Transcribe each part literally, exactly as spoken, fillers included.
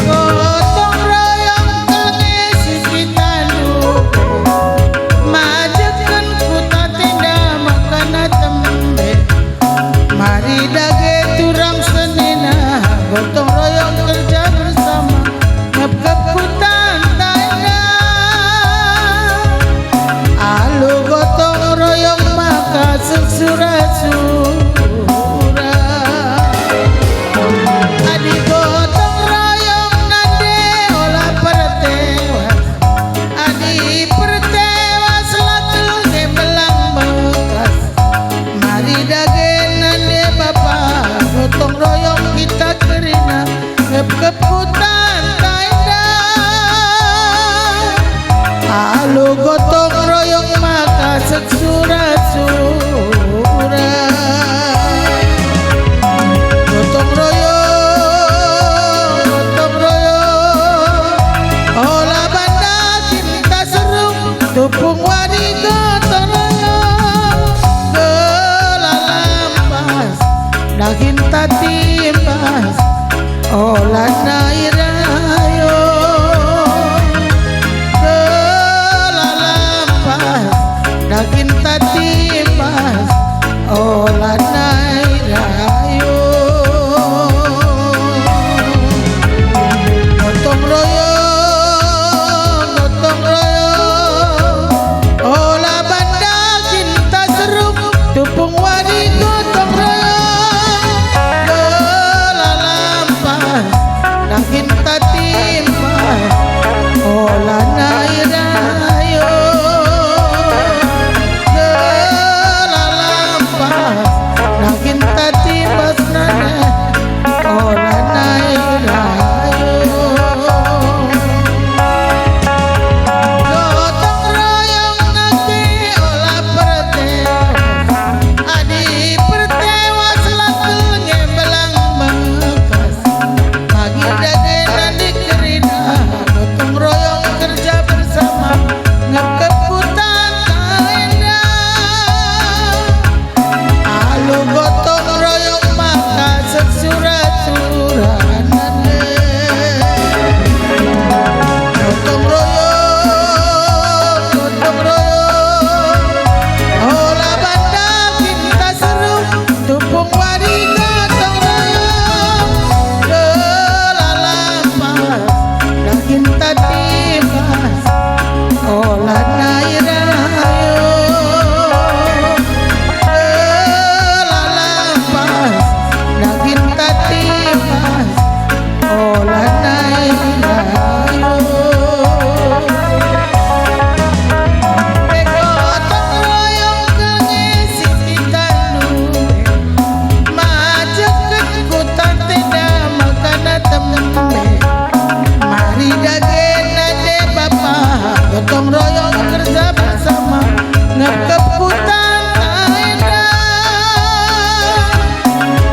Gotong royong kelnge si kita ndu, majeken kuta tenda makana tembe. Mari dage turang senina, gotong royong kerja bersama, ngepkep kuta enda. Alu gotong royong maka seksura-sura. Adi gotong royong nande ola pertewas, adi pertewas la kel nge belang bekas. Mari dage nande bapa, gotong royong kita kerina, ngepkep kuta enda. Alu gotong royong maka seksura-sura. Gotong royong, gotong royong, ola banda cinta serung, tupung wari gotong royong, gelah lampas, dahin tatimbas, ola nai rayo. Gelah lampas, dahin tatimbas, ola nai rayo. Gotong royong, gotong royong, ola banda cinta serung, tupung wari gotong royong, gelah lampas, dahin tatimbas, ola nai rayo. Gelah lampas, dahin tatimbas nande, ola nai rayo. Gotong royong nande ola pertewas, adi pertewas la kel nge belang bekas. Bagi dage nande kerina, gotong royong kerja bersama, ngepkep kuta enda. Alu gotong royong maka seksura-sura nande. Gotong royong, gotong royong, ola banda cinta serung, tupung wari gotong royong, gelah lampas, dahin tatimbas, ola nai rayo. Gelah lampas, dahin tatimbas, ola nai rayo. Gotong royong kelnge si kita ndu, majeken kuta tenda makana tembe. Mari dage nande bapa, gotong royong kerja bersama, ngepkep kuta enda.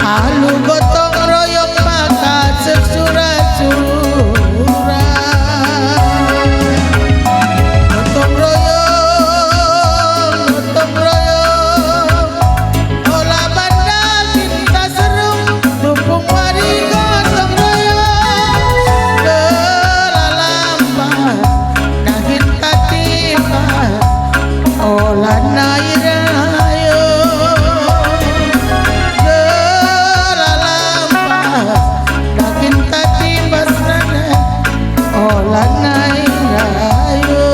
Alu gotong royong maka seksura-sura. Gotong royong, gotong royong, ola banda cinta serung, tupung wari gotong royong, gelah lampas, dahin tatimbas, ola nai rayo. Gelah lampas, dahin tatimbas nande, ola nai rayo.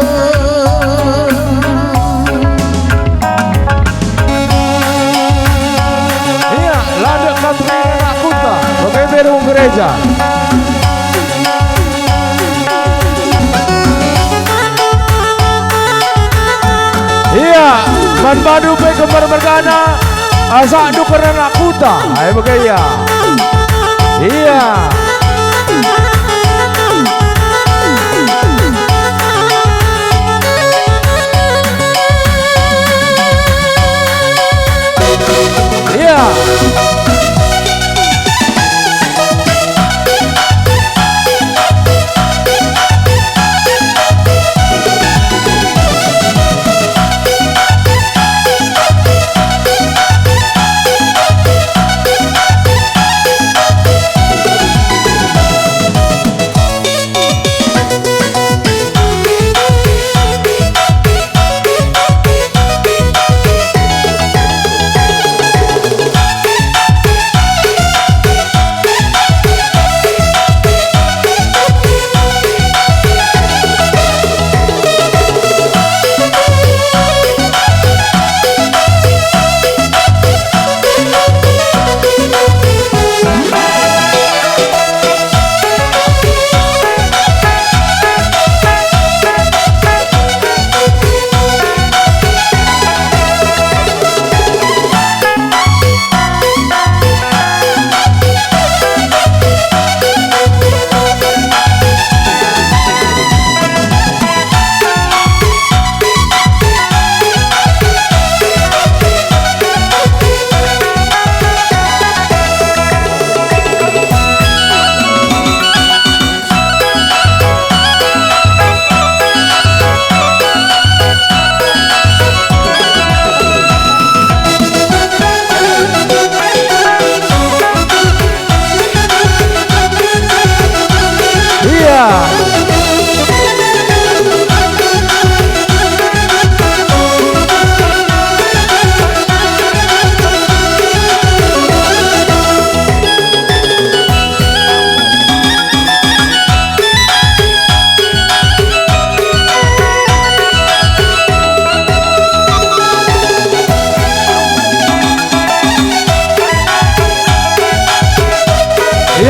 Ia, landek kam kerina anak kuta, bage pe dong gereja. Ia, man bandu pe kembar mergana, asakndu kerina anak kuta. Ai bage ia. Ia. Ia.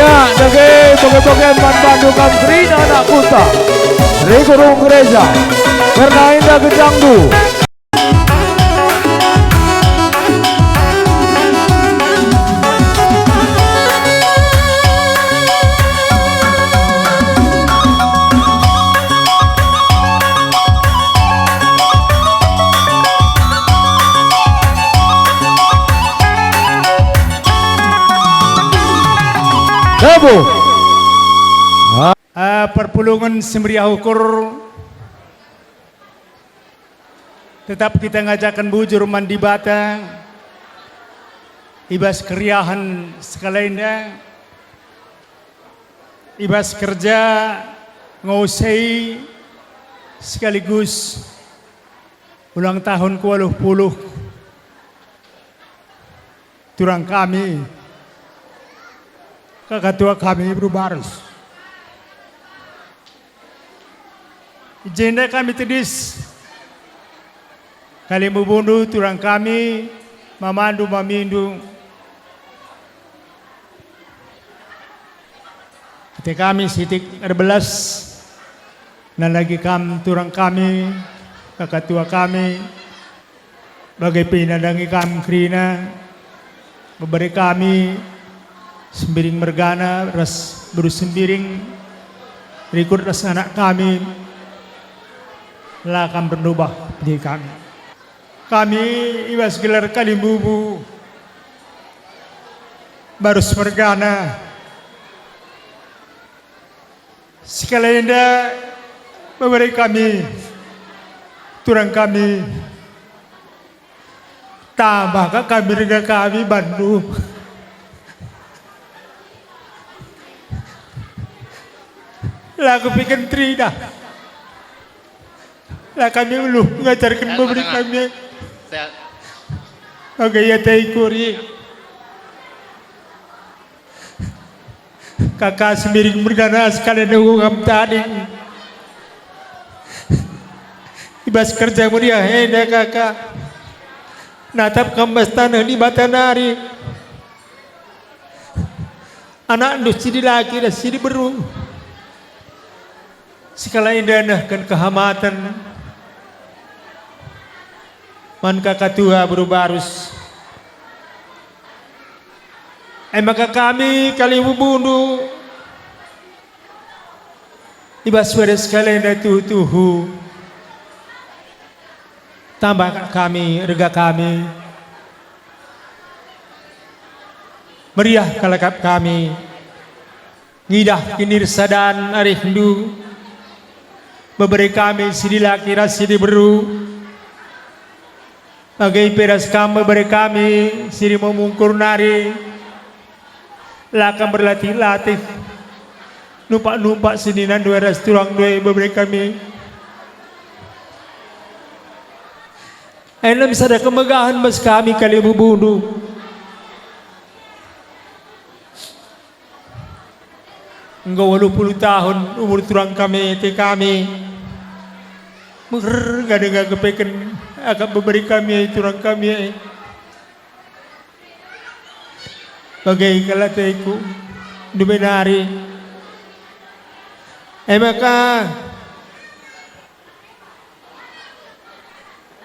Dage bage-bage man bandu kam kerina anak kuta, ras guru gereja, kerna enda gejangndu. Dabo. Ah, perpulungen si meriah ukur, tetap kita ngajaken bujur man Dibata i bas keriahen sekalenda, i bas kerja nguasai sekaligus ulang tahun kewaluh puluh. Turang kami, kaka tua kami Beru Barus. I jenda kami tedis kalimbubundu, turang kami, mamandu, mamindu. Ate kami sitik erbelas, nandangi kam turang kami, kaka tua kami, bage pe nandangi kam kerina, bebere kami Sembiring mergana ras beru Sembiring, rikut ras anak kami, la kam pernubah bagi kami. Kami i bas gelar kalimbubu Barus mergana. Sekalenda bebere kami, turang kami, tambah ka kami rega kami bandu. La kupiken teridah. La kami ulu ngajarken bebere kami. Bage ia tei kuri. Kaka Sembiring mergana sekalenda kam tading. I bas kerja meriah enda kaka, natap kam bas taneh Dibata nari. Anakndu si dilaki ras si diberu. Sekalenda nehken kehamaten man kaka tua Beru Barus. E maka kami kalimbubundu i bas wari sekalenda tuhu-tuhu, tambah kami rega kami, meriah kalakap kami. Ngidah kinirsadan arihndu, bebere kami si dilaki ras si diberu, bage pe ras kam bebere kami si rimumungkur nari. La kam berlatih-latih, numpak-numpak seninandu ras turangndu e bebere kami. Enda me sada kemegahen bas kami kalimbubundu. Enggo waluh puluh tahun umur turang kami, ate kami meher, gade nggepeken akap bebere kami, turang kami e. Bage kal ateku, ndube nari. E maka,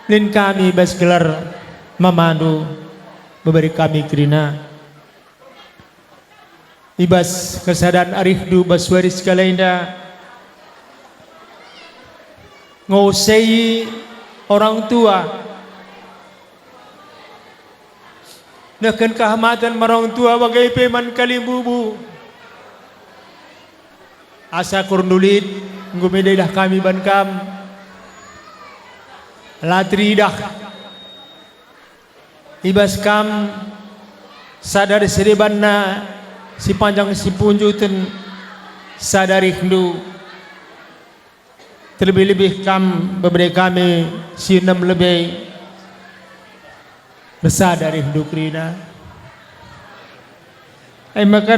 nin kami bas gelar mamandu, bebere kami kerina. I bas kesadan arihndu bas wari sekalenda, nguasai orang tua, nehken kehamaten man orang tua bage pe man kalimbubu. Asa kurndu lit, enggo me idah kami ban kam. La teridah i bas kam sada ari si debanna, si panjang si punjuten, sada arihndu. Terlebih-lebih kam bebere kami si enem lebe, ersada arihndu kerina. E maka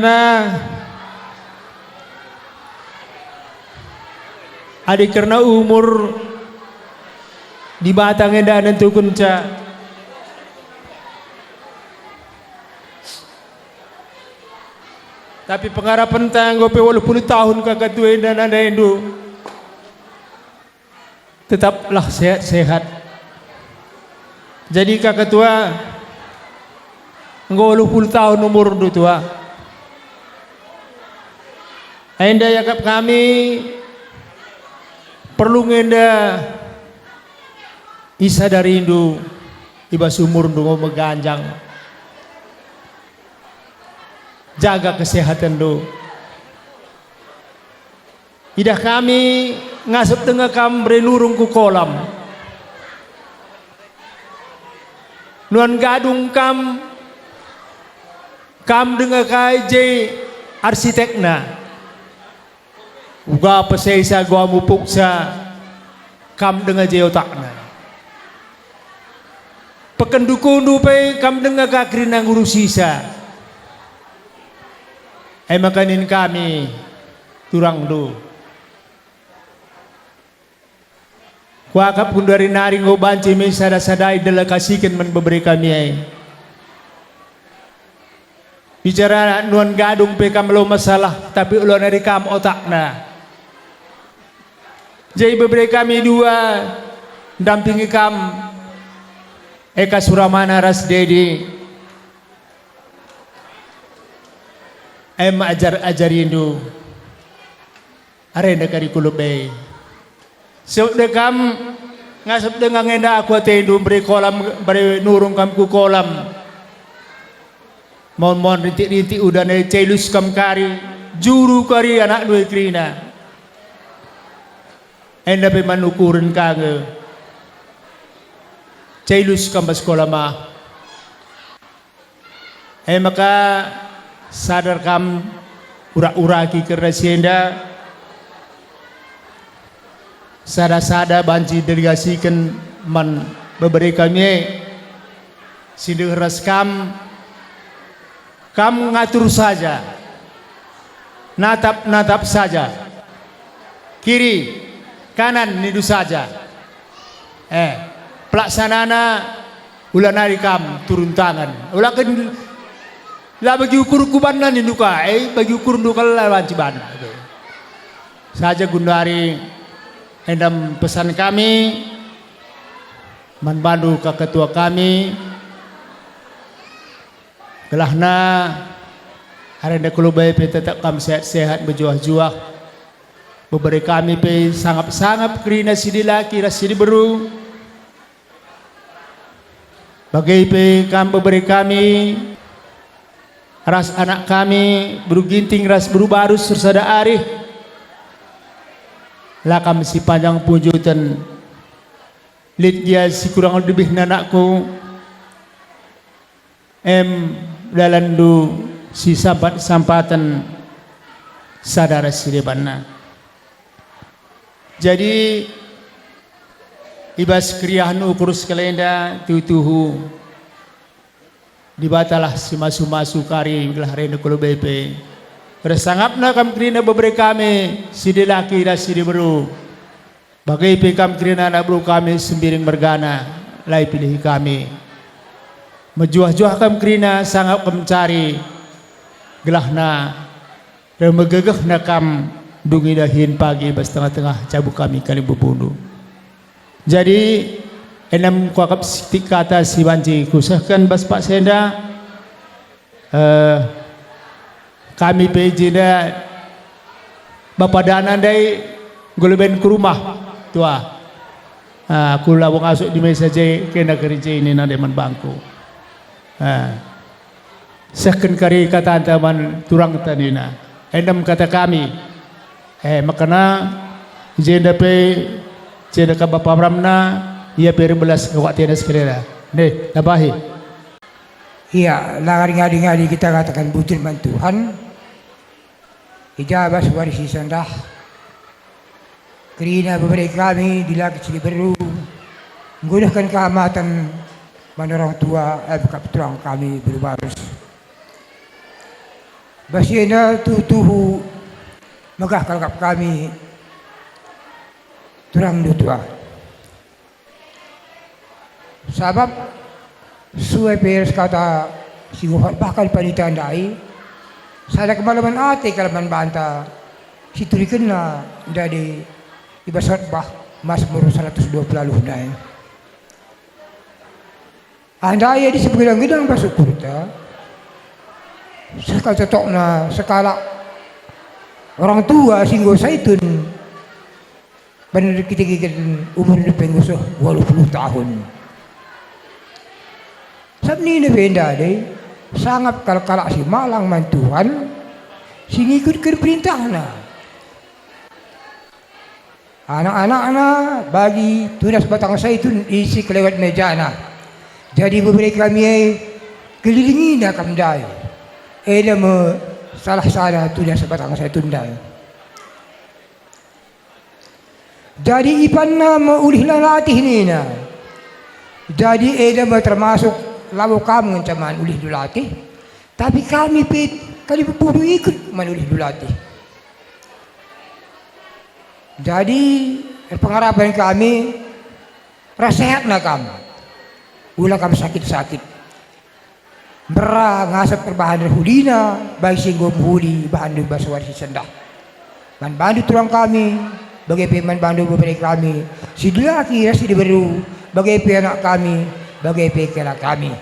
adi kerna umur, Dibata nge enda nentukenca. Tapi pengarapenta enggo pe waluh puluh tahun ka ketua enda nandaindu. Tetaplah sehat-sehat. Jadi ka ketua, enggo waluh puluh tahun umurndu tua. Enda iakap kami, perlu nge enda isadarindu i bas umurndu enggo meganjang. Jaga kesehatenndu. Idah kami ngasup denga kam mbere nurung ku kolam. Nuan gadung kam, kam denga kai je arsitekna. Uga pesesa gua mupuksa, kam denga je otakna. Peken dukundu pe kam denga ka kerina ngurusisa. E maka nin kami, turangndu. Kuakap genduari nari enggo banci me sada-sadai delegasiken man bebere kami e. Bicara nuan gadung pe kam lau masalah, tapi ula nari kam otakna. Jadi bebere kami dua ndampingi kam, Eka Suramana ras Dedi. Em ajar-ajarindu. Arenda kari ku lebe. Sehutna kam ngasup denga ngenda aku atendu, mbere kolam, mbere nurung kam ku kolam. Mon-mon rintik-rintik udan e, celus kam kari, juru kari anakndu e kerina. Enda pe man ukuren ka nge. Celus kam bas kolam ah. E maka sadar kam, urak-uraki kerna si enda, sada-sada banci delegasiken man bebere kami e, si ndeher ras kam, kam ngatur saja, natap-natap saja, kiri, kanan nindu saja. Eh, pelaksanana ula nari kam turun tangan. Ulaken la bagi ukurku banna nindu ka, eh, bagi ukurndu kal la banci banna. Saja genduari endam pesan kami man bandu ka ketua kami, gelahna arenda ku lebe pe tetap kam sehat-sehat, mejuah-juah. Bebere kami pe sangap-sangap kerina si dilaki ras si diberu. Bage pe kam bebere kami ras anak kami, beru Ginting ras beru Barus ersada arih. La kam si panjang punjuten. Lit gia si kurang lebihna anakku. Em, dalanndu si sampat-sampaten sada ras si debanna. Jadi, i bas keriahen ukur sekalenda tuhu-tuhu Dibatalah si masu-masu kari gelah rende ku lebe pe. Ersangapna kam kerina bebere kami, si dilaki ras si diberu. Bage pe kam kerina anak beru kami Sembiring mergana, la ipilihi kami. Mejuah-juah kam kerina sangap kam cari, gelahna reh megegehna kam dungi dahin pagi bas tengah-tengah jabu kami kalimbumbundu. Jadi, enem kuakap sitik kata si banci kusehken bas paksa enda. Eh, kami pe i jenda bapa dana ndai enggo leben ku rumah, tua. Ah, aku labo ngasup di mesa je, kena kerinci nina nde man bangku. Ah, sehken kari katanta man turangta nina, "Enem kata kami." Eh, mekena i jenda pe, i jenda ka bapa ramna, ia pe erbelas kawak tena sekerina. Ndeh, tambahi. Ia, la ngadi-ngadi kita katakan bujur man Tuhan. I ja bas wari si sendah, kerina bebere kami dilaki si diberu, nggunehken kehamaten man orang tua, eh, kap turang kami beru Barus. Bas enda tuhu-tuhu megah kal kap kami turangndu tua. Sabap sue pe ras kata si kuhot bahkan panita ndai, Sada kemalemen ate kal man banta, si turikenna ndai i bas khotbah Masmur seratus dua puluh ndai. Ah, ndai adi si begedang-gedang bas ukurta, seh kal totokna sekalak orang tua si enggo saitun, bandu erkite-kiten umurna pe enggo seh waluh puluh tahun. Sabap nina pe ndai, sangap kal kalak si malang man Tuhan, si ngikutken perintahNa. Anak-anakna bagi tunas batang saitun isi kelewet mejana. Jadi bebere kami e, kelilingina kam ndai. Enda me salah sada tunas batang saitun ndai. Jadi ipanna me ulih la latih nina. Jadi enda me termasuk labo kam ngenca man ulihndu latih, tapi kami pe kalibebuhndu ikut man ulihndu latih. Jadi erpengarapen kami ras sehatna kam, ula kam sakit-sakit. Mbera ngasap erbahan rehulina bagi si enggo mehuli ibahanndu bas wari si sendah. Man bandu turang kami, bage pe man bandu bebere kami, si dilaki ras si diberu, bage pe anak kami, bage pe kalak kami.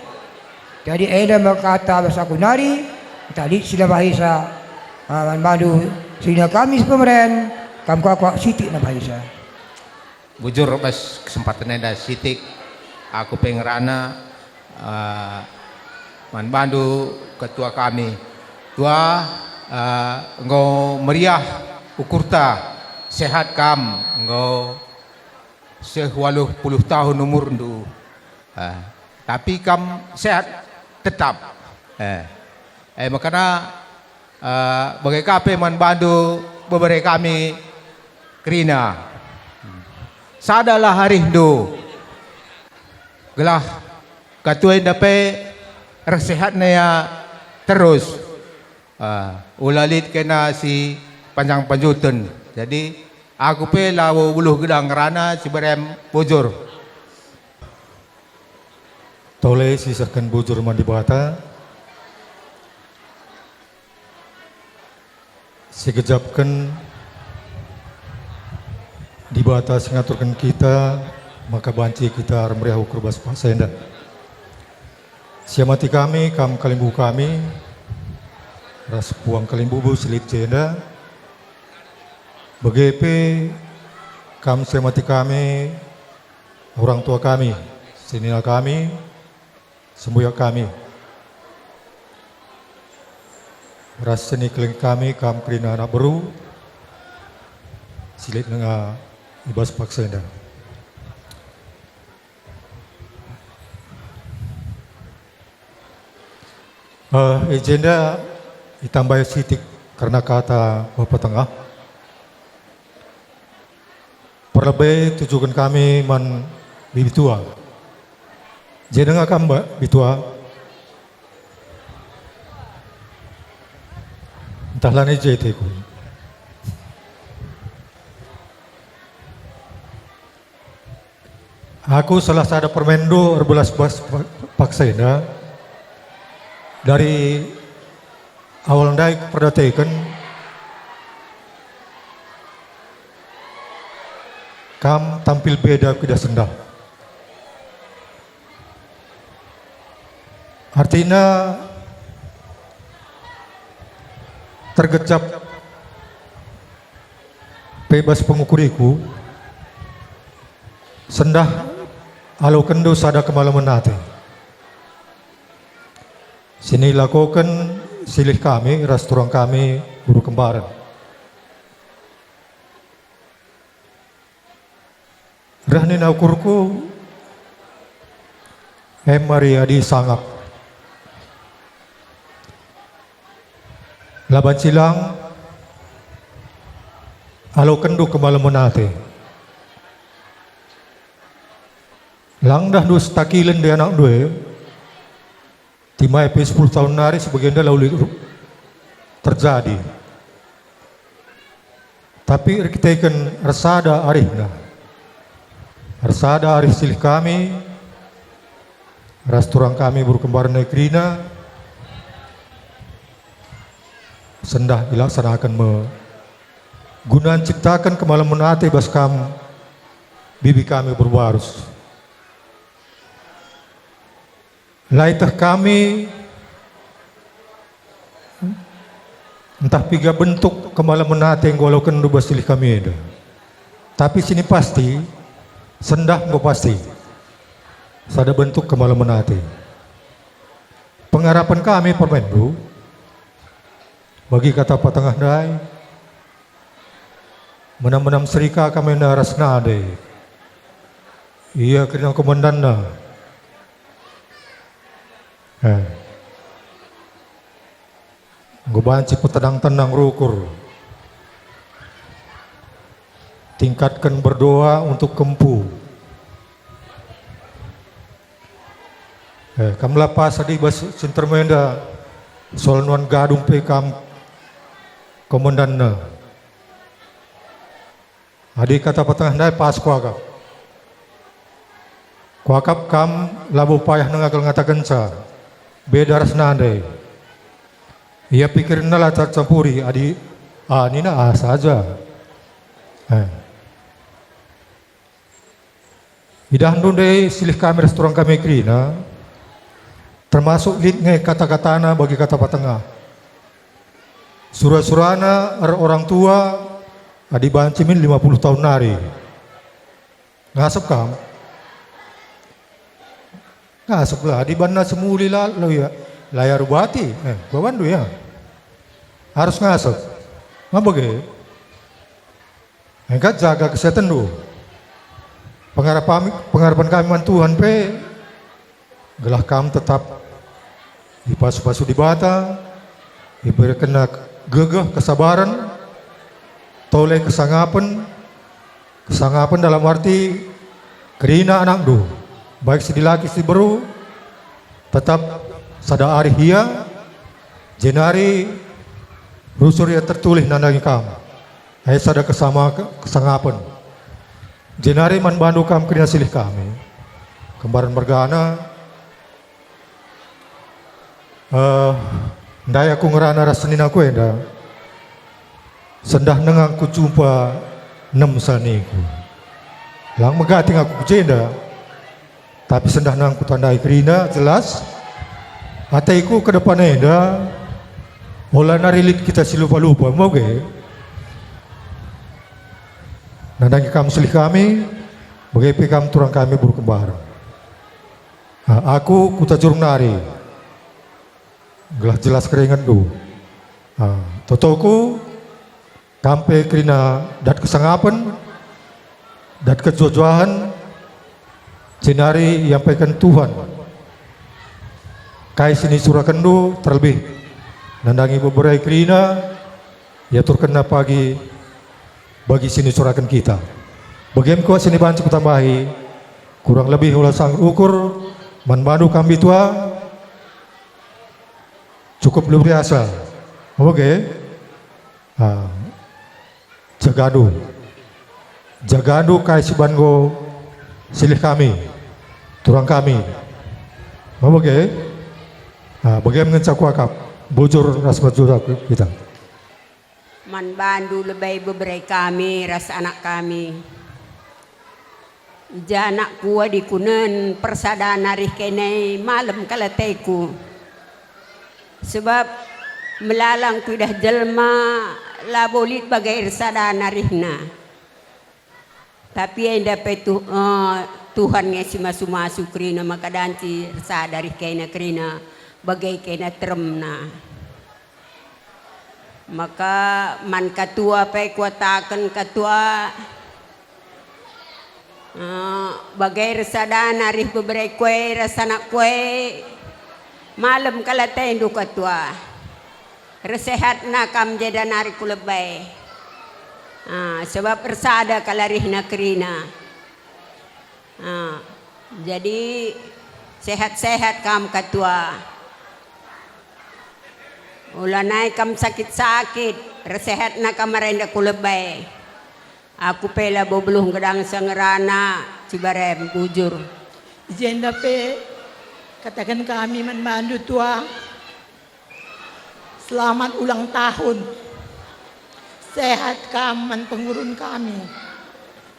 Jadi enda me kata bas aku nari, ntah lit si la bahisa, ah, man bandu senina kami si pemeren, kam kuakap sitik la bahisa. Bujur bas kesempaten enda sitik, aku pe ngerana, eh, man bandu ketua kami. Tua, eh, enggo meriah ukurta, sehat kam, enggo seh waluh puluh tahun umurndu. Eh, tapi kam sehat tetap. Eh, eh, makana Eh, bage ka pe man bandu bebere kami kerina. Sadalah arihndu, gelah katuenda pe reh sehatna ia terus. Eh, ula lit kena si panjang-panjuten. Jadi, aku pe labo beluh gedang ngerana si berem bujur. Tole sisehken bujur man Dibata, sigejapken Dibata si ngaturken kita maka banci kita ermeriah ukur bas paksa enda. Siamati kami, kam kalimbubu kami, ras puang kalimbubu si lit jenda, bage pe kam siamati kami, orang tua kami, senina kami, sembuyak kami, ras seni keleng kami, kam kerina anak beru, si lit denga i bas paksa enda. Eh, i jenda itambai sitik kerna kata Bapa Tengah. Perlebe tujuken kami man Bibitua. Jenenga kam, Mbak Bitua? Ntah lanai je teku. Aku salah sada permendo erbelas bas pa-, paksa enda. Dari awal ndai kuperdateken, kam tampil beda ku idah sendah. Artina, tergejap pe bas pengukuriku, sendah alokenndu sada kemalemen ate. Si nilakoken silih kami ras turang kami beru Kembaren. Reh nina ukurku, e mari adi sangap. La banci lang, alokenndu kemalemen ate. Lang dahndu setakilen di anakndu e, timai pe sepuluh tahun nari si bagenda la lit ru-, terjadi. Tapi erkiteken ersada arihna, ersada arih silih kami, ras turang kami beru Kembaren e kerina, sendah ilaksanaken me, guna nciptaken kemalemen ate bas kam, bibi kami beru barus. La ieteh kami ntah piga bentuk kemalemen ate enggo alokenndu bas silih kami enda. Tapi si pasti, sendah enggo pasti sada bentuk kemalemen ate. Pengarapen kami permainndu bagi Katapatengah ndai, menam-menam serika kami enda ras nande. Ia kerina komandanna. Eh. Enggo banci petenang-tenang rukur. Tingkatken berdoa untuk kempu. Eh, kam la pas adi bas si nterem enda, soal nuan gadung pe kam komandanna. Adi Katapatengah ndai pas kuakap. Kuakap kam labo payah nengah kal ngatakenca, beda ras nande. Ia pikirna la tercampuri adi, ah, nina ah saja. Eh. Idahndu ndai silih kami ras turang kami kerina, termasuk lit nge kata-katana bagi Katapatengah. Sura-surana er orang tua adi banci min lima puluh tahun nari. Ngasep kam? Ngasep lah, adi banna semuli la, lo ia, la ia rubati, eh, babandu ia. Arus ngasep. Mabage? Engka jaga kesehatenndu. Pengarap kami, pengarepen kami man Tuhan pe, gelah kam tetap ipasu-pasu Dibata, iberekenNa gegeh kesabaren, tole kesangapen, kesangapen dalam arti kerina anakndu, baik si dilaki si beru, tetap sada arih ia, jenari rusur ia tertulih nandangi kam. Eh, sada kesama-, kesangapen. Jenari man bandu kam kerina silih kami. Kembaren mergana, eh, ndai aku ngerana ras seninaku enda. Sendah nengangku jumpa nem saniku. Lang megating aku ku jenda. Tapi sendah nang kutandai kerina jelas, ateku ke depan enda, ola nari lit kita si lupa-lupa, moge. Nandangi kam selih kami, bage pe kam turang kami beru kembar. Ah, aku kuta jurung nari, gelah jelas kerengetndu. Ah, totoku, kam pe kerina dat kesangapen, dat kejuah-juahen, jenari iampaiken Tuhan kai si nicurakenndu, terlebih nandangi beberai kerina, iaturkenna pagi bagi si nicurakenndu. Bagem kuat si banci kutambahi, kurang lebih ola sanggup ukur, man bandu kam bitua, cukup luar biasa. Oke. Ah, jagandu. Jagandu kai si ban enggo silih kami, turang kami. Mabage? Ah, bagem ngenca kuakap. Bujur ras bujur kita. Man bandu lebe beberai kami ras anak kami. I ja anakku adi kunen persadan arih kene malem kal ateku. Sebab melalang kuidah jelma labo lit bage ersadan arihna. Tapi enda pe Tuh-, eh, Tuhan nge si masu-masu kerina maka danci ersada arih kena kerina bage kena teremna. Maka man katua pe kuataken katua, eh, bage ersadana arih beberai kue ras anak kue, malem kal atendu katua. Ersehatna kam jenda nari ku lebe. Ah, sebab ersada kal arihna kerina. Ah, jadi sehat-sehat kam katua. Ola nai kam sakit-sakit, ersehatna kam arenda ku lebe. Aku pe labo beluh nggedangen ngerana Cibarem, bujur. Jenda pe kataken kami man bandu, Tuah. Selamat ulang tahun. Sehat kam man pengurun kami.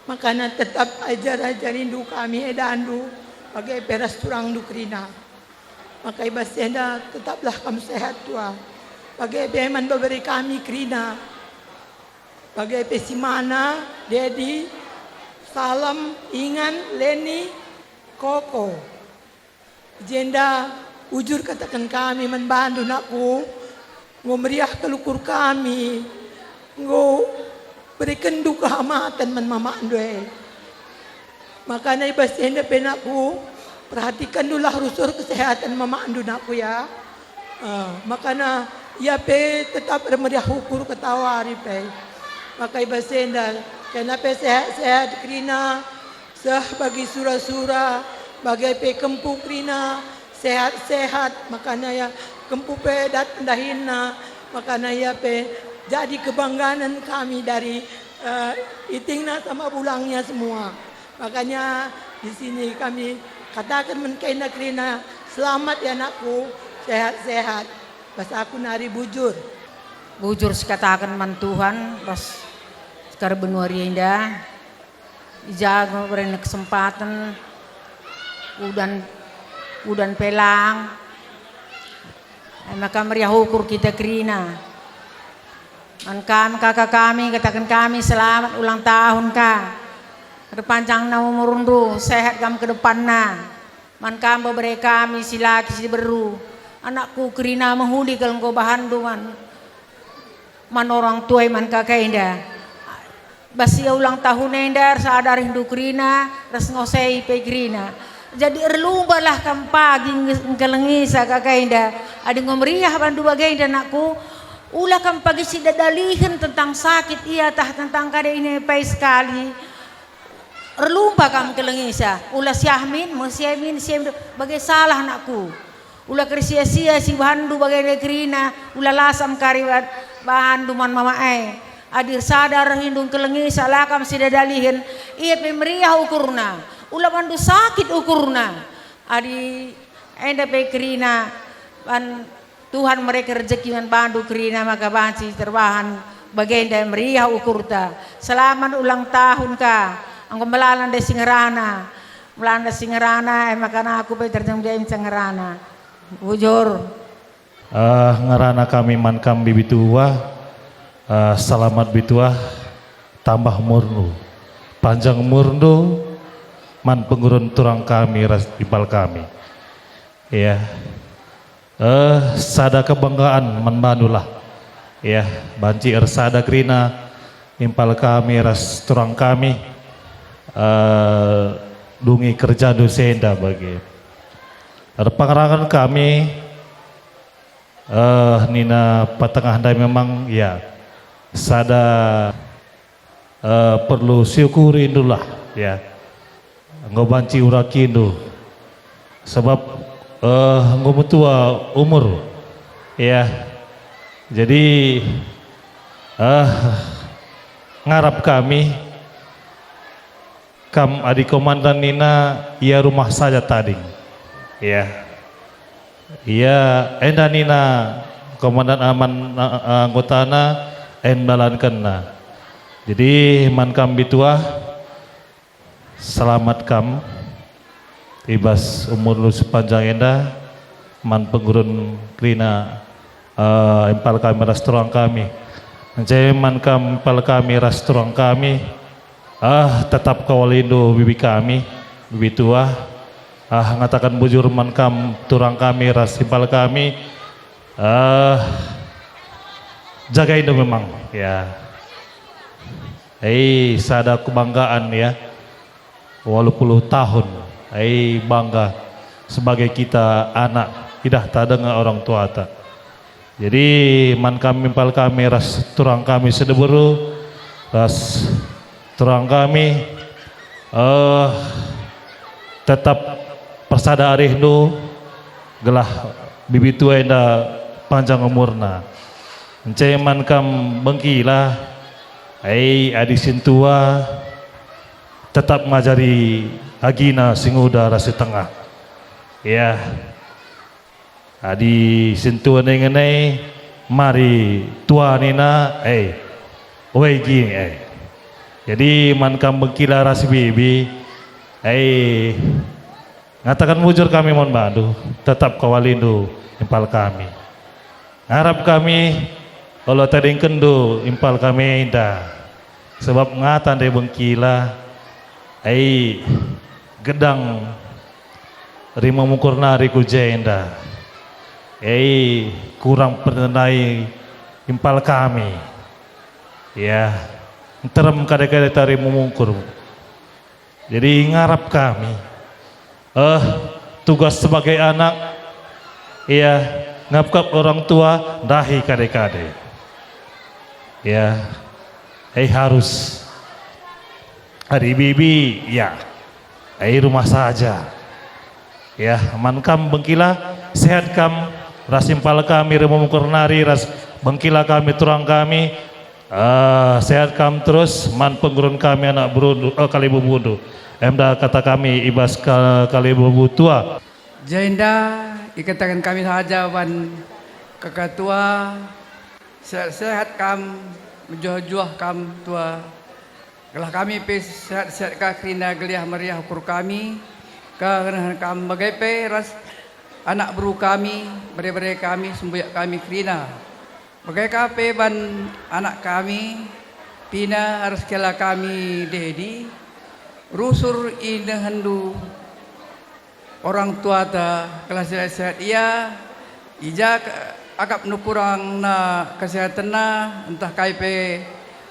Makana tetap ajar-ajarindu kami edandu, bage pe ras turangndu kerina. Maka i bas enda tetaplah kam sehat tua. Bage pe man bebere kami kerina. Bage pe si mana, Dedi, Salem, Ingan, Leni, Koko. Jenda ujur kataken kami man bandu, nakku, enggo meriah kal ukur kami, enggo berekenndu kehamaten man mamakndu e. Makana i bas enda pe, nakku, perhatikanndulah rusur kesehatan mamakndu, nakku, ya. Ah, makana ia pe tetap ermeriah ukur ketawari pe. Maka i bas enda, kena pe sehat-sehat kerina, seh bagi sura-sura, bage pe kempu kerina, sehat-sehat, makana ia kempu pe dat ndahinna, makana ia pe jadi kebanggaan kami dari, eh, itingna sama bulangnya semua. Makanya di sini kami kataken man kena kerina, selamat ya, nakku, sehat-sehat. Bas aku nari bujur. Bujur sikataken man Tuhan ras sekar benua enda. I ja enggo iberena kesempaten, udan, udan pe lang. E maka meriah ukur kita kerina. Man kam kaka kami, kataken kami, selamat ulang tahun ka. Erpanjangna umurndu, sehat kam ke depanna. Man kam bebere kami, si laki si beru. Anakku kerina, mehuli kal enggo bahanndu man, man orang tua e, man kaka enda. Bas ia ulang tahun enda ersada arihndu kerina, ras ngosei pe kerina. Jadi erlumbalah kam pagi nge-, ngkelengisa kaka enda. Adi enggo meriah bandu bagenda, nakku, ula kam pagi sidadalihen tentang sakit ia tah tentang kada ine pe sekali. Erlumba kam ngkelengisa, ula siah min, me siah min, siah min, bage salah, nakku. Ula kersia-sia si bahanndu bagenda kerina, ula lasam kari ba-, bahanndu man mama e. Adi ersada arihndu ngkelengisa, la kam sidadalihen, ia pe meriah ukurna. Ula bandu sakit ukurna. Adi enda pe kerina, ban Tuhan mereken rejeki man bandu kerina maka banci terbahan bagenda meriah ukurta. Selamat ulang tahun ka. Enggo melala ndai si ngerana. Melala ndai si ngerana, e maka aku pe terjeng ndai ngerana. Bujur. Eh, ngerana kami man kam bibi tua. Eh, selamat bibi tua. Tambah umurndu. Panjang umurndu man pengurun turang kami ras impal kami. Ya. Eh, sada kebanggaan man bandulah. Ya, banci ersada kerina impal kami ras turang kami, eh, dungi kerjandu si enda bage. Erpengerangen kami, eh, nina patengah ndai memang, ya, sada eh, perlu siukurindulah, ya. Enggo banci urakindu. Sebab, eh, enggo metua umur, ya. Jadi, eh, ngarap kami, kam adi komandan nina ia rumah saja tading, ya. Ia enda nina komandan aman, eh, anggotana, en dalankenna. Jadi, man kam bibi tua, selamat kam i bas umurndu sepanjang enda, man pengurun kerina, eh, impal kami ras turang kami. Ence man kam impal kami ras turang kami, eh, tetap kawalindu bibi kami, bibi tua. Eh, ngataken bujur man kam turang kami ras impal kami, eh, jagaindu memang, ya. Eh, sada kebanggaan, ya. Waluh puluh tahun, eh, bangga sebagai kita anak, idah ta denga orang tuata. Jadi, man kami impal kami ras turang kami si diberu, ras turang kami, eh, tetap persada arihndu, gelah bibi tua enda panjang umurna. Ence man kam bengkila, ai adi sintua tetap ngajari agina si nguda ras si tengah. Ya. Adi sintua nai ngenai, Mari tua nina, eh, wegi, eh. Jadi man kam bengkila ras bibi, eh, ngataken bujur kami man bandu, tetap kawalindu impal kami. Ngarap kami, olo tadingkenndu impal kami enda, sebab ngata ndai bengkila, ai gedang rima mungkur nari ku jenda. Ai kurang pertenai impal kami. Ya, nterem kade-kade tari mungkur. Jadi ngarap kami, eh, tugas sebagai anak, ya, ngapkap orang tua, ndahi kade-kade. Ya, eh, harus. Ari bibi, ya, eh, rumah saja. Ya, man kam bengkila, sehat kam, ras impal kami rima mungkur nari, ras bengkila kami, turang kami, ah, sehat kam terus, man pengurun kami anak berundu, eh, kalibubundu. Enda kata kami i bas ka-, kalibubu tua. Jenda ikataken kami saja ban kaka tua, sehat-sehat kam, mejuah-juah kam tua. Gelah kami pe sehat-sehat ka kerina geliah meriah ukur kami, kegenehan kam bage pe ras anak beru kami, bere-bere kami, sembuyak kami kerina. Bage ka pe ban anak kami, Pina ras kela kami Dedi, rusur inehenndu orang tuata, gelah sehat-sehat ia, i ja ke-, akap nukurangna kesehatenna, ntah kai pe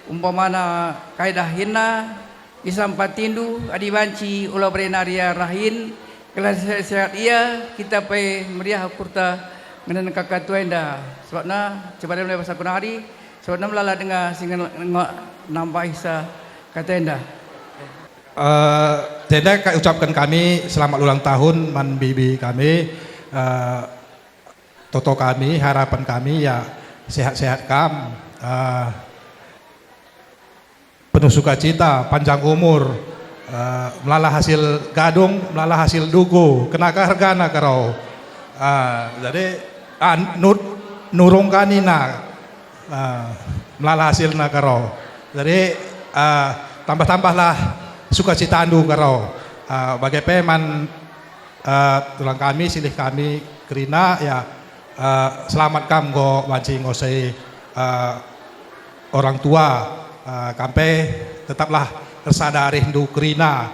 umpamana kai dahinna, isampatindu adi banci ula bere nari ia rahin, gelah sehat-sehat ia, kita pe meriah ukurta ngenen kaka tua enda. Sebabna, cebada mulai bas aku nari, sebabna melala denga si nge-, nge-, nambahi sa kata enda. Eh, Tenda ka ucapken kami selamat ulang tahun man bibi kami, eh, toto kami, harapen kami ya sehat-sehat kam, eh, penuh sukacita, panjang umur, eh, melala hasil gadung, melala hasil duku, kena ka hergana karo. Eh, jadi, ah, nu-, nurung ka nina, ah, melala hasilna karo. Jadi, ah, tambah-tambahlah sukacitandu karo. Ah, bage pe man, ah, tulang kami, silih kami kerina, ya, ah, selamat kam enggo banci nguasai, ah, orang tua, ah, kam pe tetaplah ersada arihndu kerina.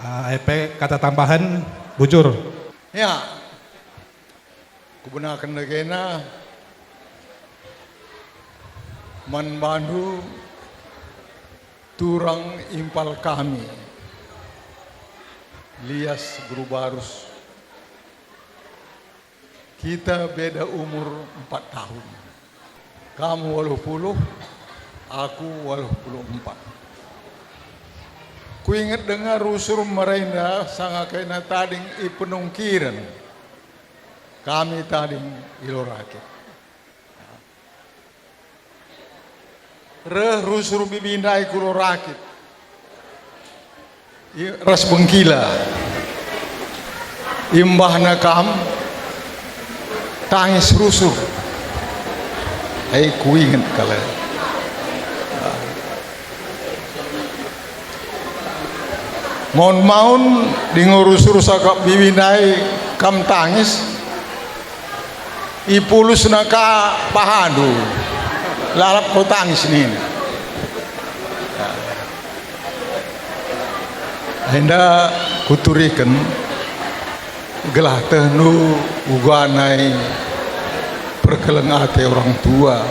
Ah, e pe kata tambahen, bujur. Ya. Kubenaken dagena man bandu turang impal kami, Lias Guru Barus. Kita beda umur empat tahun. Kam waluh puluh, aku waluh puluh empat. Kuinget denga rusur merenda sanga kena tading i penungkiren. Kami tading i Lorakit. Reh rusur bibi ndai ku Lorakit. I-, ras bengkila. Imbahna kam tangis rusur. Ai kuinget kal e. Maun-maun, adi ngurus-urus akap bibi ndai kam tangis, ipulusna ka pahandu, lalap kau tangis nina. Enda kuturiken gelah tehndu uga nai perkeleng ate orang tua.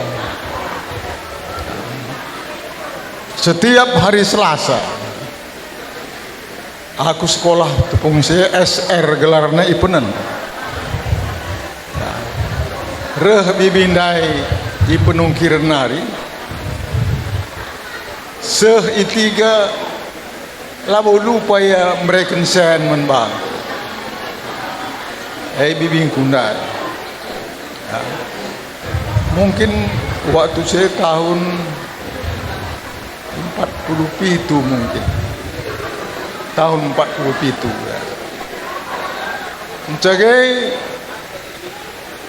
Setiap hari Selasa, aku sekolah tepung si S R gelarna i Penen. Reh bibi ndai i penungkiren nari, seh i tiga, labo lupa ia mereken sen man bangku. Eh, bibingku ndai. Ya. Mungkin waktu saya tahun empat puluh pitu mungkin. Tahun empat puluh pitu, ya. Ncagai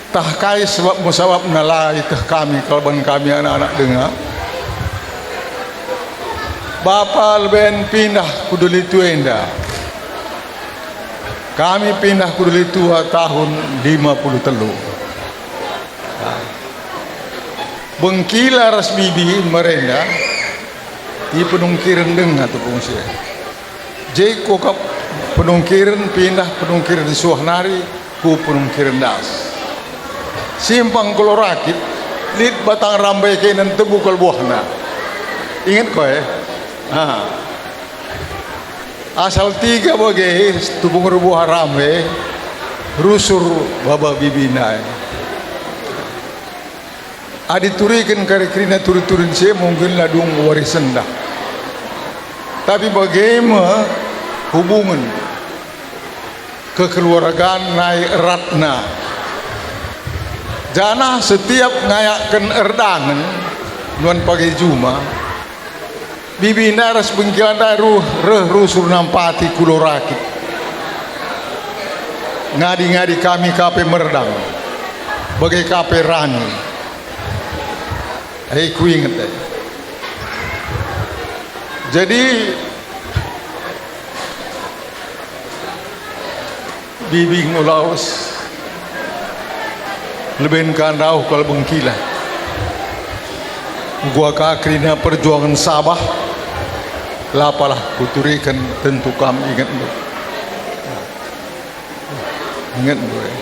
Tah kai sebab-sebabna la ieteh kami kal ban kami anak-anak denga? Bapa leben pindah ku Dolitu enda. Kami pindah ku Dolitua tahun lima puluh telu. Bengkila ras bibi merenda, ipenungkiren denga tepung si e. Jai kuakap penungkiren, pindah penungkiren suah nari ku penungkiren das. Simpang Kulo Rakit, lit batang rambe kenen tebu kal buahna. Inget ko e? Ha. Asal tiga bage tupung erbuah rambe, rusur baba bibina e. Adi turiken kari kerina turi-turin si e mungkin la dung wari sendah. Tapi bage me hubungen kekeluargaan nai eratna. Janah setiap ngayakken erdangen nuan pagi juma, bibina ras bengkila ndai ruh, reh rusur nampati Kulo Rakit. Ngadi-ngadi kami ka pe merdang, bage ka pe rani. E, kuinget e. Jadi, bibi enggo lawes, leben ka ndauh kal bengkila. Enggo ka kerina perjuangen Sabah, la palah kuturiken, tentu kam ingetndu. Ingetndu e.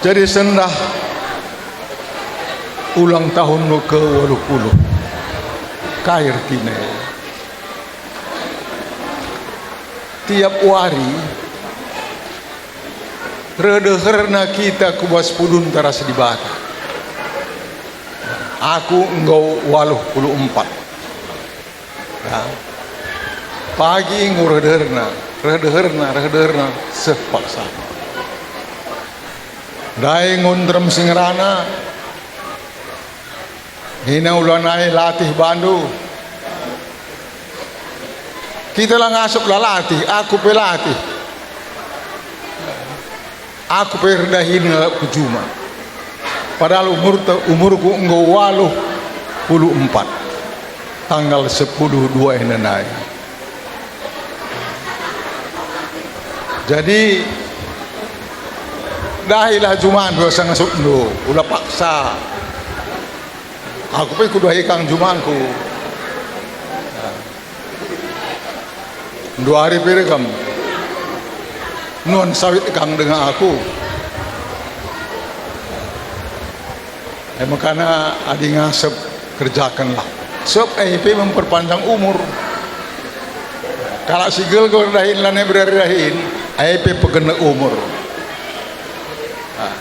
Jadi sendah ulang tahun ke waluh puluh. Kai ertina e? Tiap wari reh deherna kita ku bas pudunta ras Dibata. Aku enggo waluh puluh empat. Ya. Pagi enggo reh deherna, reh deherna, reh deherna, seh paksa. Ndai enggo nterem si ngerana, nina ulanai latih bandu. Kita la ngasup la latih, aku pe latih. Aku pe erdahin ngalap ku juma. Padahal umurta, umurku enggo waluh puluh empat. Tanggal sepuluh dua enda nai. Jadi, dahilah jumandu asa ngasupndu, ula paksa. Aku pe kudahi kang jumangku. Nduari pe kam. Nuan sawit kang denga aku. E makana adi ngasep, kerjakenlah. Sebab e pe memperpanjang umur. Kalak si gelgel dahin lanai berari dahin, e pe pegenek umur. Ah,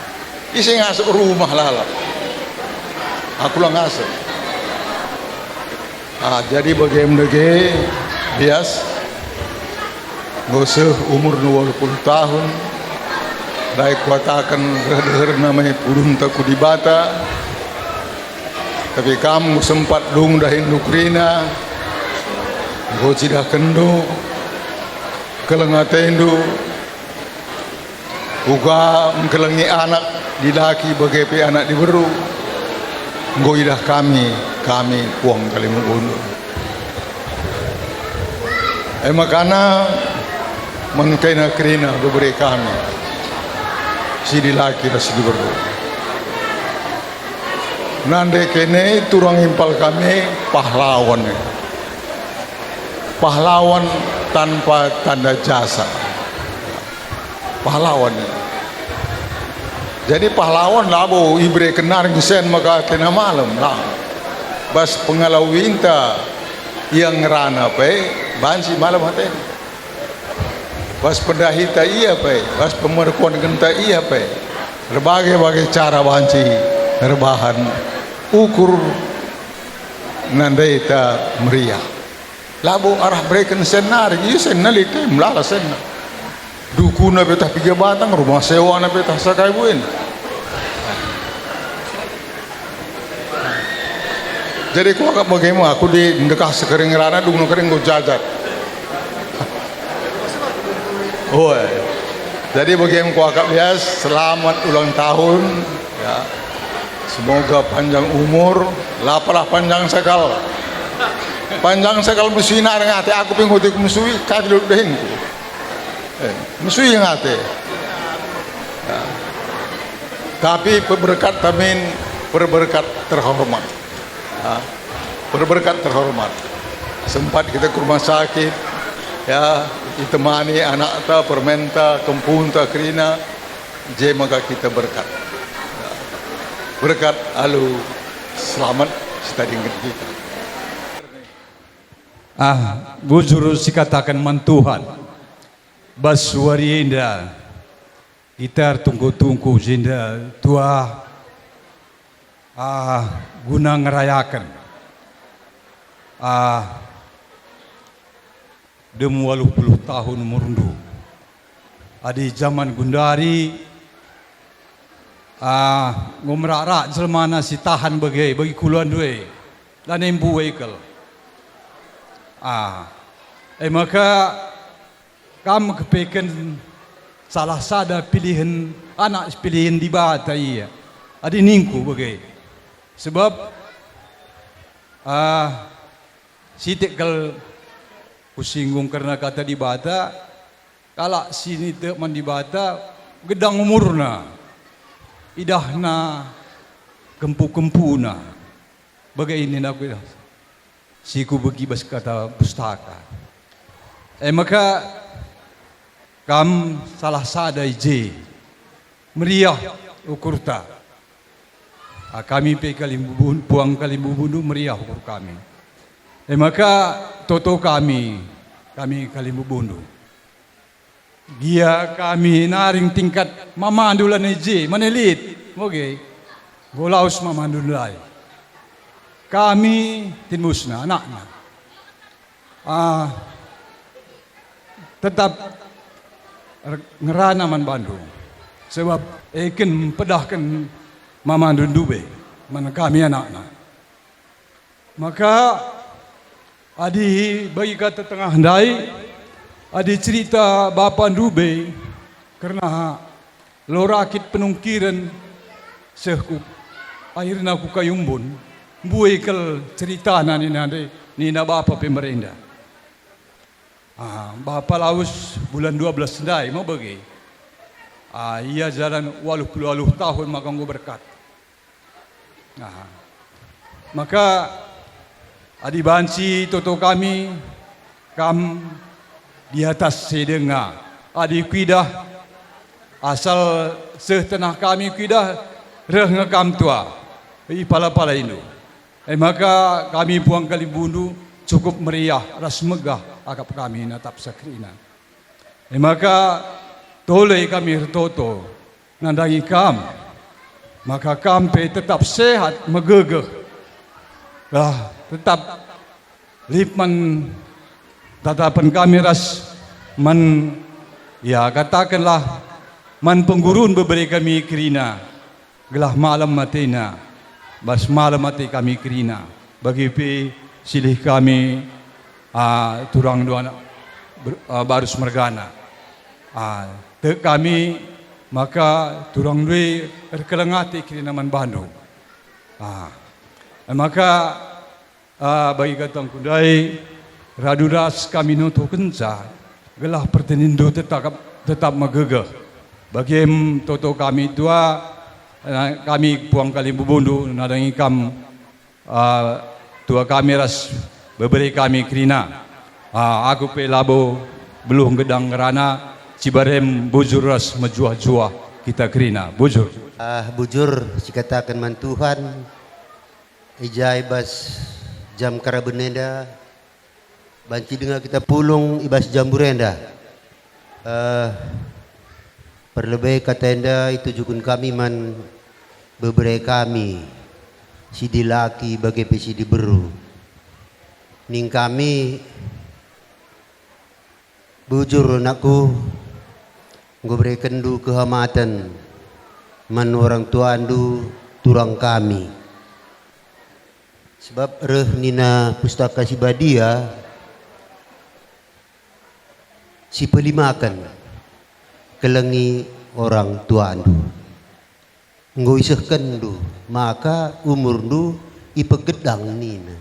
ise ngasep rumah lalap. Aku la ngasep. Ah, jadi bage me dage, bias, enggo seh umurndu waluh puluh tahun, ndai kukataken reh deherna me pudunta ku Dibata, tapi kam enggo sempat dung dahinndu kerina, enggo cidahkenndu, keleng atendu, uga engkelengi anak dilaki bage pe anak diberu, enggo idah kami, kami puang Kalimumbundu. E makana man kena kerina bebere kami, si dilaki ras si diberu. Nande kene turang impal kami pahlawan. Pahlawan tanpa tanda jasa. Pahlawan. Jadi pahlawan labo ibereken nari sen maka atena malem, la. Bas pengalawinta ia ngerana pe banci malem atena. Bas pendahita ia pe, bas pemerkuangenta ia pe, erbage-bage cara banci erbahan ukur nandeta meriah. Labo arah bereken sen nari, ia senna lit e, melala senna. Dukuna pe tah piga batang, rumah sewana pe tah sakai buin. Jadi kuakap bage me aku di ndekah sekering rana, dung kering enggo jajat. Oe. Jadi bagi yang kuakap lias, selamat ulang tahun, ya. Semoga panjang umur, lapalah panjang sekal. Panjang sekal mesui nak ngate, aku pe nggo mesui, kati lut dehinku. Eh, mesui ngate. Ya. Tapi peberkat tamin, peberkat terhormat. Ya. Berberkat terhormat. Sempat kita ke rumah sakit, ya, ditemani anakta, permenta, kempunta kerina, je maka kita berkat. Ya. Berkat alu selamat sitadingken kita. Ah, bujur sikataken man Tuhan. Bas wari enda, kita ertungku-tungku jenda tuah, ah, guna ngerayaken, ah, dem waluh puluh tahun umurndu. Adi jaman gundari, ah, enggo merak-rak jelmana si tahan bage, bagi kuluanndu e, lanai mbue kal. Ah, e maka, kam kepeken salah sada pilihen anak si pilihen Dibata ia, adi ningku bage. Sebab, ah, sitik kal kusinggung kerna kata Dibata, kalak si nitek man Dibata gedang umurna, idahna kempu-kempuna. Bage nina aku, si kubegi bas kata pustaka. E maka, kam salah sada i je, meriah ukurta. Ah, kami pe kalimbubun-, puang kalimbubundu meriah ukur kami. E maka, toto kami, kami kalimbubundu. Gia kami naring tingkat mamandu lanai je, mane lit, moge. Enggo lawes mamandu ndai. Kami tinbusna, anakna. Ah, tetap er-, ngerana man bandu. Sebab eken pedahken mamandu ndube man kami anakna. Maka, adi bagi kata tengah ndai, adi cerita bapa ndube, kerna lo rakit penungkiren seh ku, akhirna ku Kayumbun, mbue kal ceritana nina ndai, nina bapa pe merenda. Ah, bapa lawes bulan dua belas ndai me bage. Ah, ia jalan waluh puluh waluh tahun maka enggo berkat. Nah, maka adi banci toto kami, kam di atas si denga. Adi kuidah, asal seh tenah kami kuidah, reh nge kam tua, ipala-palaindu. E maka kami puang kalimbubundu cukup meriah ras megah akap kami natapsa kerina. E maka tole kami ertoto nandangi kam, maka kam pe tetap sehat, megegeh. Lah, tetap lit man tatapen kami ras man, ya, katakenlah, man penggurun bebere kami kerina. Gelah malem atena, bas malem ate kami kerina, bage pe silih kami, ah, turang dua anak ber-, ah, barus mergana. Ah, tek kami maka turang ndube erkeleng ate kerina man bandu. Ah, maka Ah, bagi katangku ndai, radu ras kami nutuhkenca, gelah pertendenndu tetap, tetap megegeh. Bagem toto kami tua, eh, kami puang kalimbubundu nandangi kam, ah, tua kami ras bebere kami kerina. Ah, aku pe labo beluh gedang ngerana, cibarem bujur ras mejuah-juah kita kerina. Bujur. Ah, bujur sikataken man Tuhan. I ja i bas jam karaben enda, banci denga kita pulung i bas jambur enda. Eh, perlebe kata enda itujuken kami man bebere kami, si dilaki bage pe si diberu. Ning kami, Bujur, anakku, enggo berekenndu kehamaten man orang tuandu turang kami. Sebab reh nina Pustaka Si Badia, sipelimaken, kelengi orang tuandu. Enggo isehkenndu, maka umurndu ipegedang nina.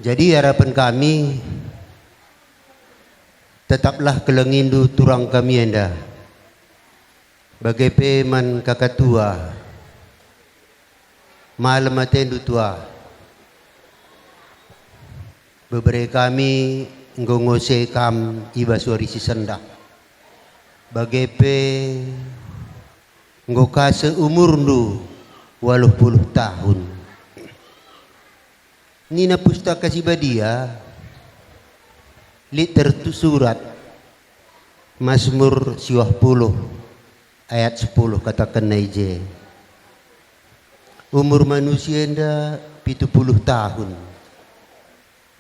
Jadi arapen kami, tetaplah kelengindu turang kami enda, bage pe man kakatua. Malem atendu tua. Bebere kami enggo ngose kam i bas wari si sendah. Bage pe enggo ka seh umurndu waluh puluh tahun. Nina Pustaka Si Badia, lit tersurat, Masmur siwah puluh ayat sepuluh katakenna i je, "Umur manusia enda pitu puluh tahun.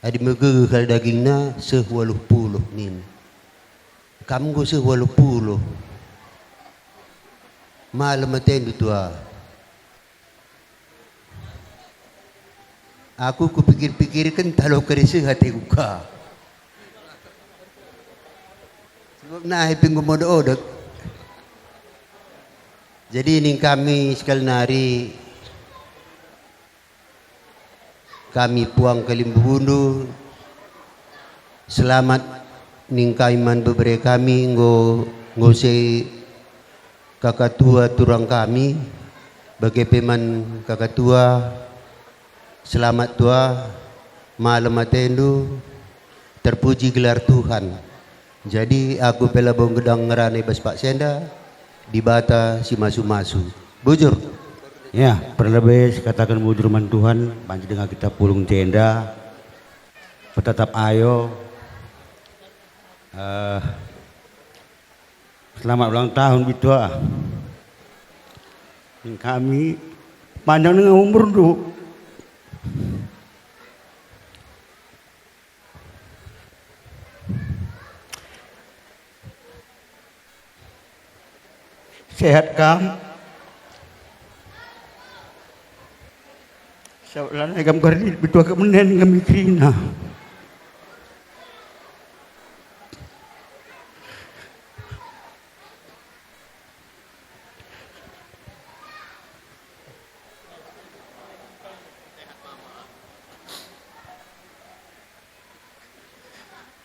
Adi megegeh kal dagingna, seh waluh puluh," nina. Kam enggo seh waluh puluh. Malem atendu tua. Aku kupikir-pikirken talo kari seh ateku ka. Sebab nahe pe enggo modok-odok. Jadi ning kami sekali nari, kami puang kalimbubundu, selamat ning kami man bebere kami enggo ngose kakatua turang kami, bage pe man kakatua, selamat tua, malem atendu, terpuji gelar Tuhan. Jadi aku pe labo ngedang ngerana i bas paksa enda, Dibata si masu-masu. Bujur. Ya, perlebe sikataken bujur man Tuhan, banci denga kita pulung jenda, petatap ayo. Eh, selamat ulang tahun, Bitua. Kami panjang denga umurndu. Sehat kam? Sabap lanai kam kari Bitua kemenen kami kerina.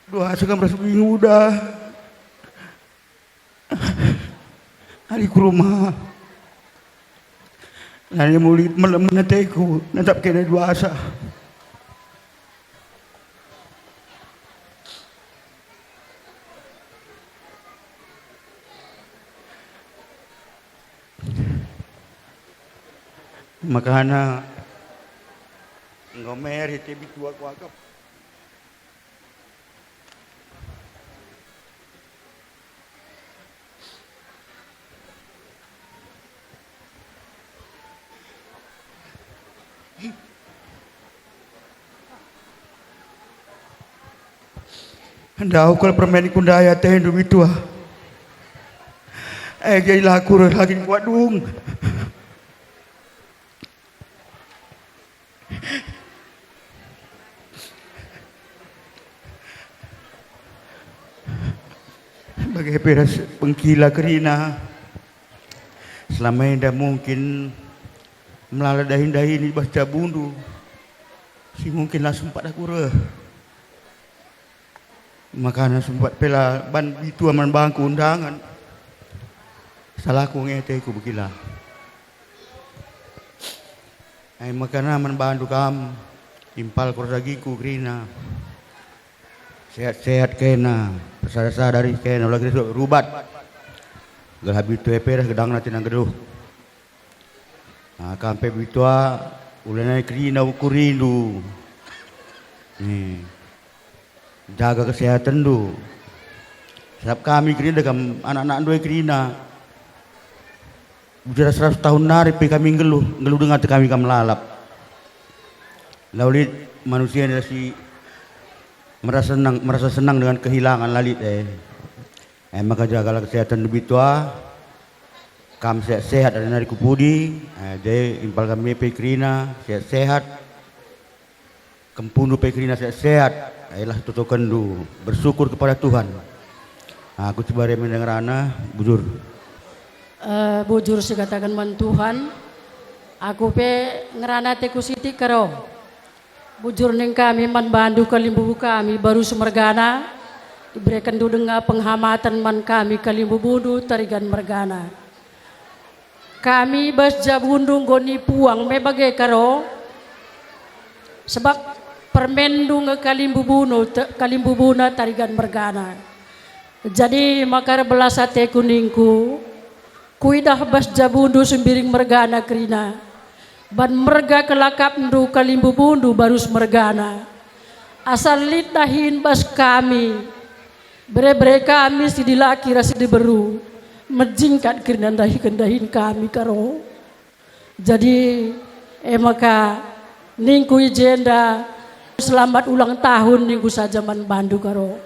Dua asa kam ras nguda. Ari ku rumah. Nani muli melem ateku, natap kena dua asa. Makana enggo meri te Bitua kuakap. Ndauh kal permen ku ndai atendu Bitua. Ege la kureh lagi kuadung. Bage pe ras pengkila kerina, selama enda mungkin melala dahin-dahin i bas jabundu, si mungkin la sempat aku reh. Makana sempat pe la ban Bitua man bangku undangan. Salahku nge ateku bekila. Ai makana man bandu kam, impal kor dagingku kerina. Sehat-sehat kena, sada-sada ris kena, ola kena rubat. Gelah Bitua pe ras gedangna tina nggeluh. Ah, kam pe Bitua, ulanai kerina ukurindu. Eh, jaga kesehatenndu. Sabap kami kerina kam anak-anakndu e kerina. Bicara seratus tahun nari pe kami nggeluh, nggeluh denga kami kam lalap. La lit manusia enda si merasa senang, merasa senang dengan kehilangan, la lit, eh. Eh, maka jagalah kesehatenndu Bitua. Kam sehat-sehat adi nari ku pudi, eh, jadi impal kami pe kerina sehat-sehat. Kempundu pe kerina sehat-sehat, eh, lah totokenndu, bersyukur kepada Tuhan. Aku tebare mendeng rana, bujur. Eh, bujur sikataken man Tuhan, aku pe ngerana ateku sitik karo. Bujur ning kami man bandu kalimbubu kami Barus mergana, iberekenndu denga penghamaten man kami kalimbubundu Tarigan mergana. Kami bas jabundu enggo nipuang me bage karo, sebab permenndu nge kalimbubunu te-, kalimbubuna Tarigan mergana. Jadi maka erbelas ateku ningku, kuidah bas jabundu Sembiring mergana kerina, ban merga kelakapndu kalimbubundu Barus mergana. Asal lit dahin bas kami, bere-bere kami si dilaki ras si diberu, mejingkat kerina ndahiken dahin kami karo. Jadi, e maka, ningku i jenda, selamat ulang tahun ningku saja man bandu karo.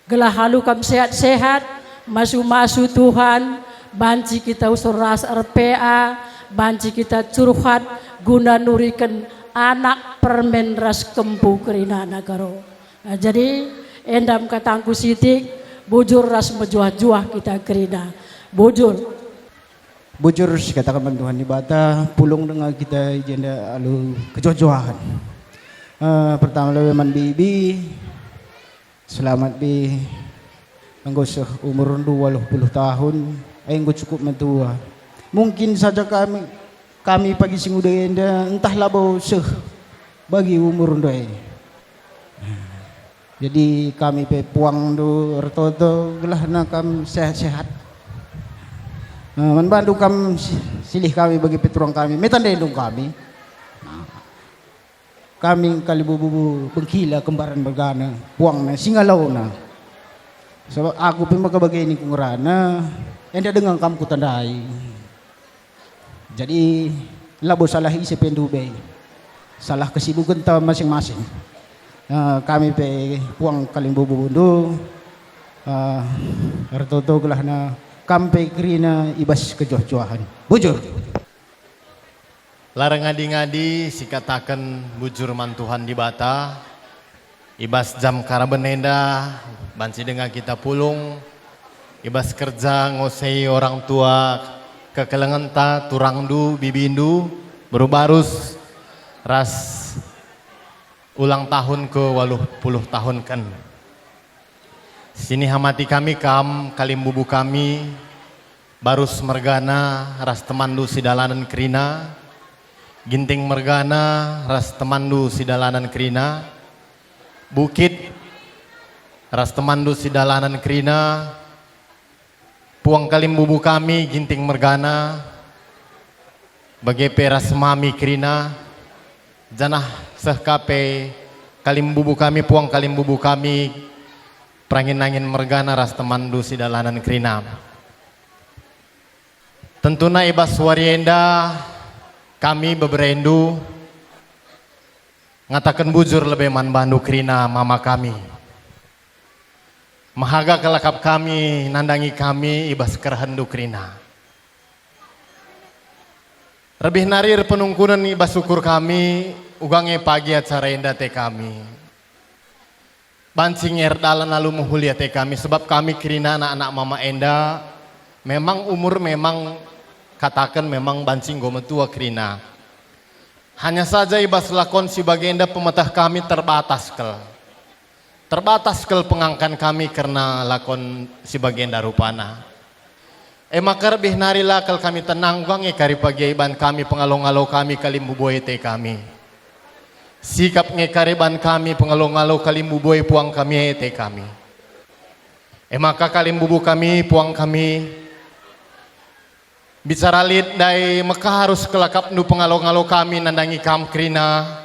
Gelah alu kam sehat-sehat, masu-masu Tuhan, banci kita usur ras R P A, banci kita curhat guna nuriken anak permen ras kempu kerinana karo. Nah, jadi, enda me katangku sitik, bujur ras mejuah-juah kita kerina. Bujur. Bujur sikataken man Tuhan Dibata, pulung denga kita i jenda alu kejuah-juahen. Eh, pertama lebe man bibi, selamat bi, enggo seh umurndu waluh puluh tahun, ai enggo cukup metua. Mungkin saja kami, kami pagi si nguda enda ntah labo seh bagi umurndu e. Jadi kami pe puangndu ertoto gelahna kam sehat-sehat. Eh, man bandu kam si-, silih kami bagi pe turang kami, me tandendu kami. Nah, kami kalimbubundu Bengkila kembaran mergana, puangna Singalona. Sebab aku pe maka bage ningku ngerana, enda denga kam kutandai. Jadi, labo salah ise pe ndube. Salah kesibukenta masing-masing. Eh, kami pe puang kalimbubundu, eh, ertoto gelahna kam pe kerina i bas kejuah-juahen. Bujur. La erngadi-ngadi sikataken bujur man Tuhan Dibata. I bas jam karaben enda, banci denga kita pulung, i bas kerja ngosei orang tua kekelengenta, turangndu, bibindu, beru Barus, ras ulang tahun ke waluh puluh tahunken. Sinihamati kami kam, kalimbubu kami, Barus mergana ras temanndu si dalanen kerina, Ginting mergana ras temanndu si dalanen kerina, Bukit ras temanndu si dalanen kerina, puang kalimbubu kami Ginting mergana, bage pe ras mami kerina, janah seh ka pe kalimbubu kami, puang kalimbubu kami, perangin-angin mergana ras temanndu si dalanen kerina. Tentuna i bas wari enda kami beberendu ngataken bujur lebe man bandu kerina mama kami. Mehaga kal akap kami nandangi kami i bas kerehenndu kerina. Rebih nari erpenungkunen i bas ukur kami, uga nge pagi acara enda ate kami. Banci nge erdalan alu mehuli ate kami, sebab kami kerina anak-anak mama enda memang umur memang kataken memang banci enggo metua kerina. Hanya saja i bas lakon si bagenda pemeteh kami terbatas kal. Terbatas kal pengangkan kami kerna lakon si bagenda rupana. E maka rebih nari la kal kami tenang, uga nge kari pagi iban kami pengalo-ngalo kami kalimbubu ate kami. Sikap nge kari iban kami pengalo-ngalo kalimbubu puang kami ate kami. E maka kalimbubu kami, puang kami, bicara lit ndai maka arus kal akapndu pengalo-ngalo kami nandangi kam kerina.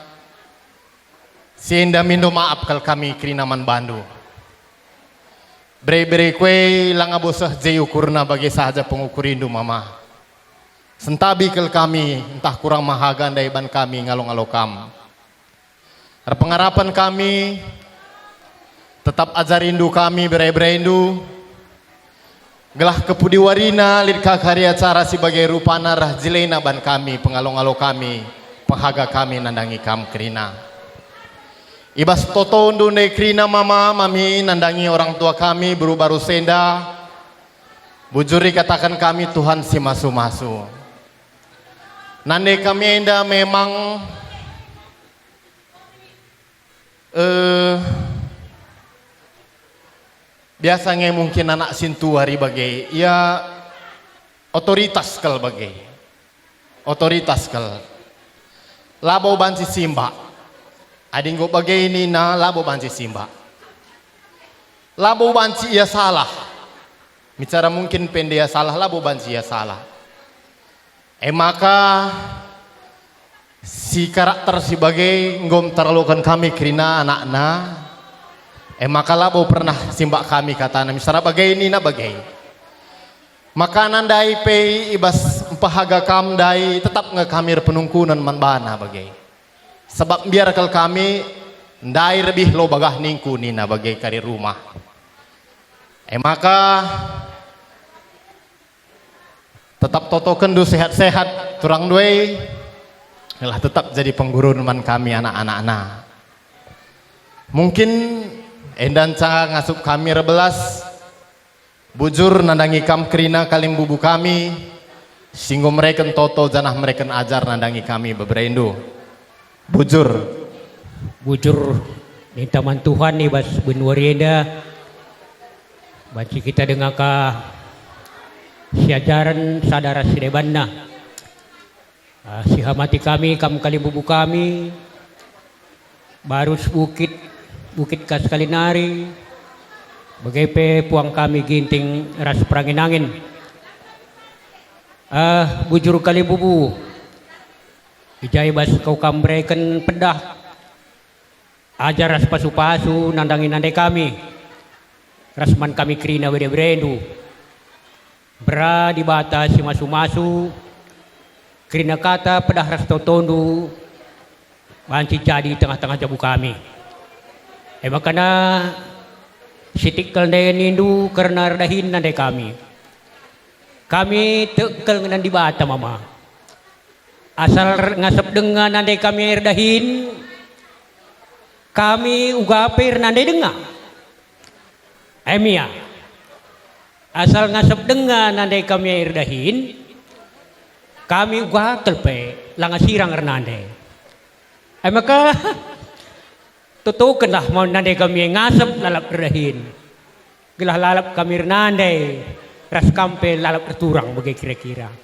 Si enda mindo maap kal kami kerina man bandu. Bere-bere kue langa boseh je ukurna bage saja pengukurinndu mama. Sentabi kal kami ntah kurang mehaga ndai iban kami ngalo-ngalo kam. Erpengarapen kami, tetap ajarindu kami bere-berendu, gelah kepudi warina lit ka kari acara si bage rupana reh jelena ban kami, pengalo-ngalo kami, pehaga kami nandangi kam kerina. I bas totondu ndai kerina mama, mami, nandangi orang tua kami, beru-beru si enda, bujur ikataken kami Tuhan si masu-masu. Nande kami enda memang, eh, biasa nge mungkin anak sintua ari bage, ia otoritas kal bage. Otoritas kal. Labo banci simbak. Adi enggo bage nina, labo banci simbak. Labo banci ia salah. Bicara mungkin pe ndai ia salah, labo banci ia salah. E maka, si karakter si bage enggo mteraloken kami kerina anakna. E maka labo pernah simbak kami katana, misalna bage nina bage. Makana ndai pe i bas mpehaga kam ndai tetap nge kami erpenungkunen man bana bage. Sebab mbiar kal kami ndai rebih lo bagah ningku nina bage kari rumah. E maka, tetap totokenndu sehat-sehat turangndu e, gelah tetap jadi penggurun man kami anak-anakna. Mungkin enda nca ngasup kami erbelas, bujur nandangi kam kerina kalimbubu kami, si enggo mereken toto janah mereken ajar nandangi kami beberendu. Bujur. Bujur, ninta man Tuhan i bas benua enda, banci kita denga ka siajaren sada ras si debanna. Ah, sihamati kami, kam kalimbubu kami, barus bukit, bukit ka sekali nari, bage pe puang kami Ginting ras Perangin-angin. Ah, bujur kalimbubu, i ja i bas kau kam mereken pedah, ajar ras pasu-pasu nandangi nande kami, ras man kami kerina bere-berendu. Mbera Dibata si masu-masu, kerina kata pedah ras totondu banci jadi tengah-tengah jabu kami. E makana sitik kal nde nindu kerna erdahin nande kami. Kami tek kal ngena Dibata mama. Asal ngasep denga nande kami erdahin, kami uga pe ernande denga. Em ia. Asal ngasep denga nande kami erdahin, kami uga kal pe langa sirang ernande. E maka, totokenlah mau nande kami ngasep lalap erdahin. Gelah lalap kami ernande, ras kam pe lalap erturang bage kira-kira.